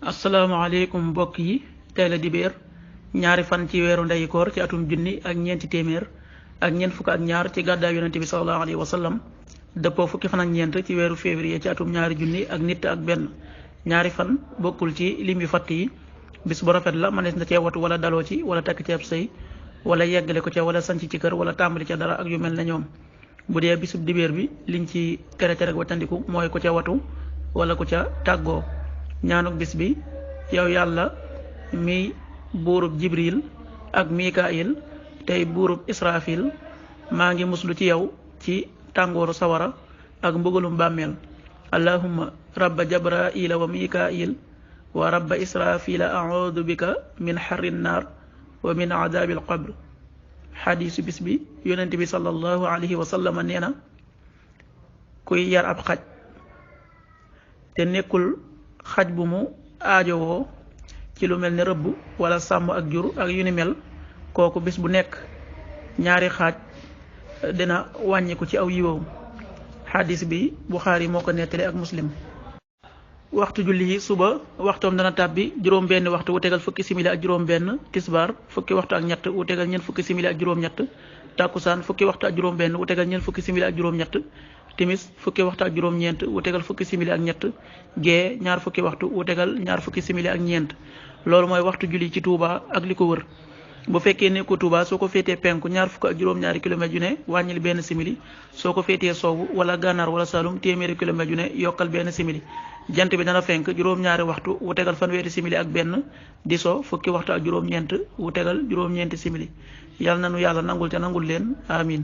asalaamaaleykum mbokk yi tey la dibéer ñaari fan ci weeru ndeyu koor ci atum junni ak ñeenti téeméer ak ñeent fukk ak ñaar ci gàddaay yonente bi sallallahu alayhi wa sallam dëppoo fukki fan ak ñeent ci weeru février ci atum ñaari junni ak nit ak benn ñaari fan bokkul ci lim yu fatt yi bis bu rafet la mënees na cee watu wala daloo ci wala takk ceeb sëy wala yeggale ko ca wala sanc ci kër wala tàmbali ca dara ak yu mel ne ñoom bu dee bisub dibéer bi liñ ci tere rek wattandiku mooy ko ca watu wala ko ca tàggoo ñaanuk bis bi yow yàlla mi buurub jibril ak mikail tey buurub israfil maa ngi muslu ci yow ci tàngooru sawara ak mbugalum bàmmeel allahumma rabba jabraila wa mikail wa rabba israfila a'udhu bika min harrin nar wa min adabil qabr xadiisu bis bi yonent bi sallallahu alayhi wa sallam nee na kuy yar ab xaj te nekkul xaj bu mu aajowoo ci lu mel ne rëbb wala sàmm ak jur ak yu ni mel kooku bis bu nekk ñaari xaaj dina wàññiku ci aw yiwam xadis bi Buxaari moo ko nettali ak Muslim. waxtu julli yi suba waxtoom dana tàbbi juróom benn waxtu wu tegal fukki simili ak juróom benn tisbaar fukki waxtu ak ñett wu tegal ñeent fukki simili ak juróom ñett takkusaan fukki waxtu ak juróom benn wu tegal ñeent fukki simili ak juróom ñett timis fukki waxtu ak juróom ñeent wu tegal fukki simili ak ñett gee ñaar fukki waxtu wu tegal ñaar fukki simili ak ñeent loolu mooy waxtu julli ci Touba ak li ko wër bu fekkee ne ko Touba soo ko féetee penku ñaar fukk ak juróom-ñaari kilomètres yu ne wàññil benn simili soo ko féetee sowwu wala gànnaar wala Saloum téeméeri kilomètres yu ne yokkal benn simili jant bi dana fenk juróom-ñaari waxtu wu tegal fanweeri simili ak benn di so fukki waxtu ak juróom-ñeent wu tegal juróom-ñeenti simili yàlla na nu yàlla nangul te nangul leen amin